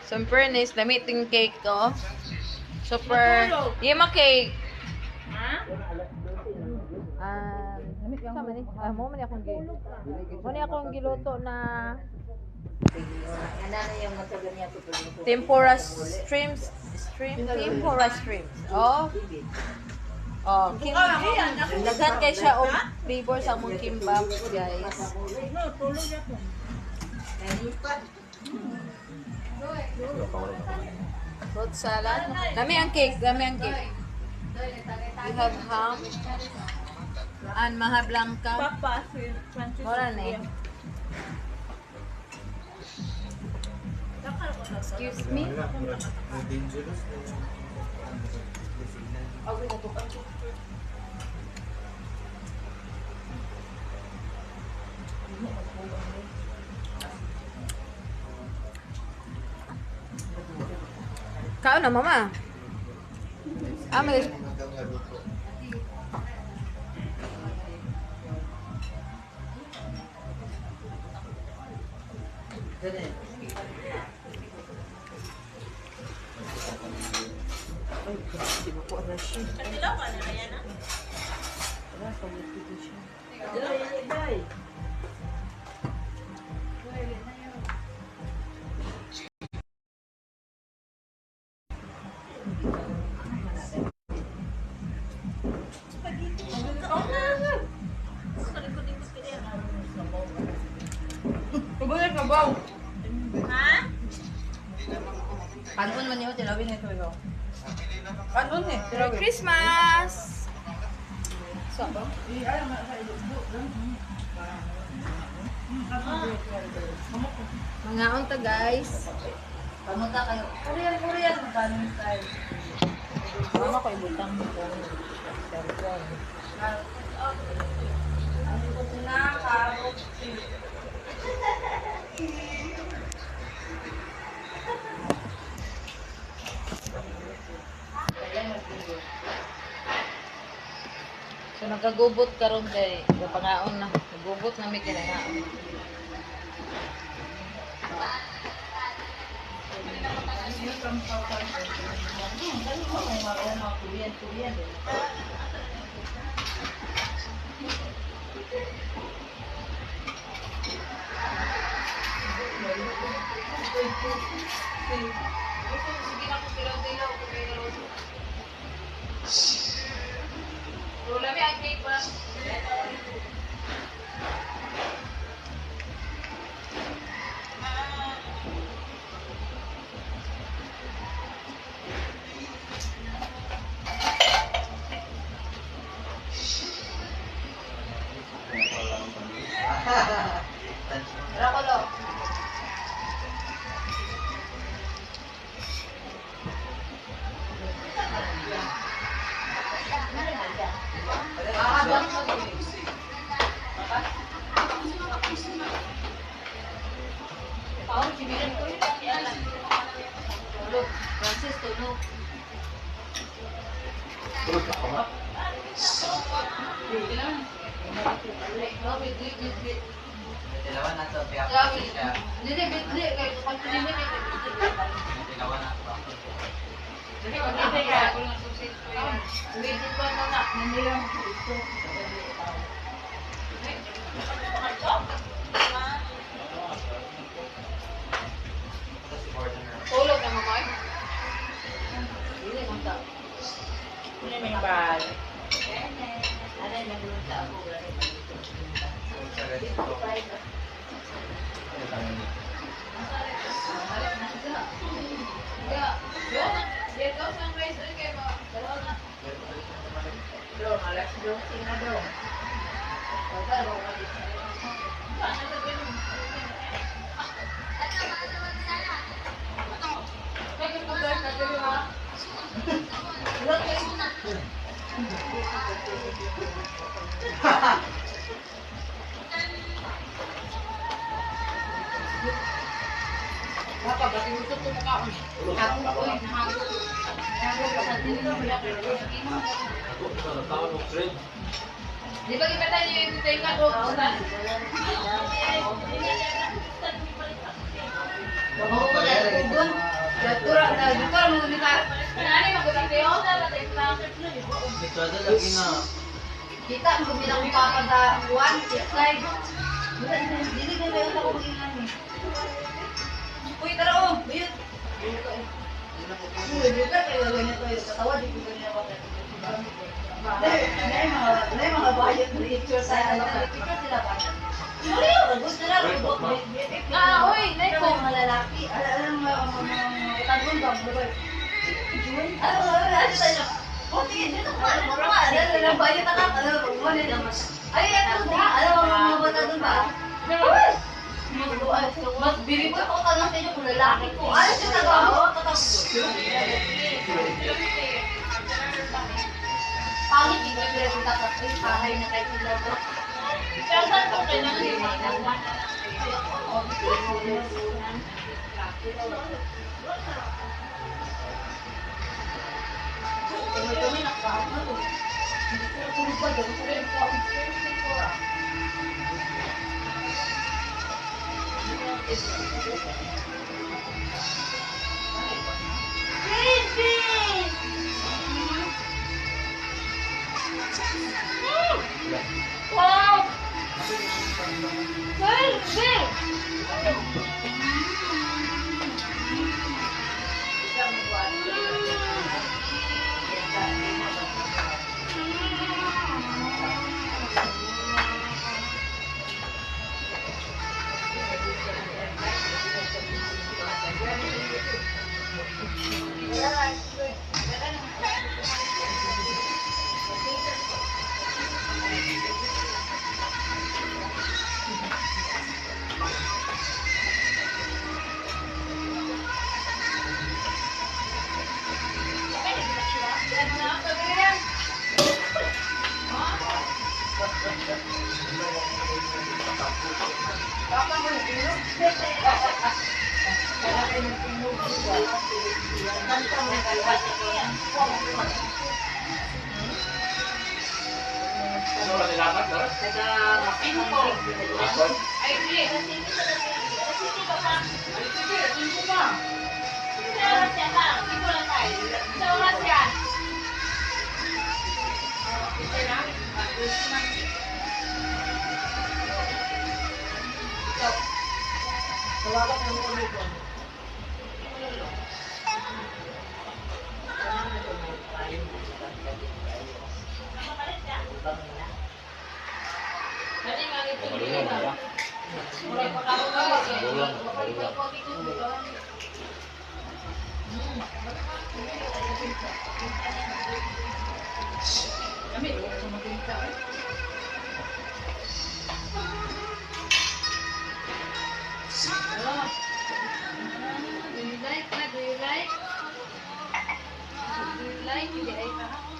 So, in fairness, lami ting cake ko. Super, yema cake. Sama ni? Ah, mo man akong gi. Mo ni akong giluto na tempura streams, stream, tempura streams. Oh. Oh, kim daghan kay siya og flavor sa among kimbap, guys. Fruit salad. Lami ang cake, lami ang cake. We have ham and maha blanca. Papa, si Francis. Mura na eh. Excuse me? Dangerous na yung Kaon na, mama. Ah, may. Katilaw ka na, ayan na. Kabaw. Ha? Kanon man niyo, tilawin ito yo. Kanon eh, tilawin. Christmas! So, mga unta, guys. Pamunta kayo. Korean, Korean. Magkano yung style? Mama ko ibutang. So nagkagubot karon kay gapangaon na. Nagubot na mi kinaon. Pero lami ang cake ba? Francis, tulog. No, bitli, bitli. Dalawa na to, kaya Grabe. siya. Dili, bitli. Kay kung dili, kay bitli. Dalawa na to. Dili, bitli kay ako ng sausage ko yun. Bitli ko na na. Ito si Gordon na. Tulog na mamay. Dili, manta. Sa ganito. Ano tawag dito? Ya, ya, ikaw sa rice, okay ba? Dalawa na. Di ba gipatay niyo yung tenga ko? Litrado lagi na. Kita, ang bilang papa sa one, side. Dili na ba yung ako mag-ingan eh. Uy, tara oh, buyot. Uy, buyot ka, kayo ganyan to. Katawa, di ko ganyan ako. Dahil mga bayot na picture sa ano. Picture sila ba? Gusto na, Ah, uy, Ikaw Neko. mga lalaki, alam mo, mga tanong ba, bro? Ano, ano tayo? Oh, tingin dito ka, ano ka, ano, ano, bayot na ka, ano, ano, ano, ay, ano ba? Alam mo, mga bata doon ba? Uy! Mas bili ko ako tanong sa inyo kung lalaki ko. Ano siya nagawa? Pangit, di ba sila kung tatapos, pahay na kayo sila ba? Wow! Baby! Ano ba nilapat, Lord? Akon? Ay, di. Sige pa pa. Sige pa. Sa oras yan ha. Sige lang tayo. Sa oras yan. Malulang, diba? Malulang, malulang.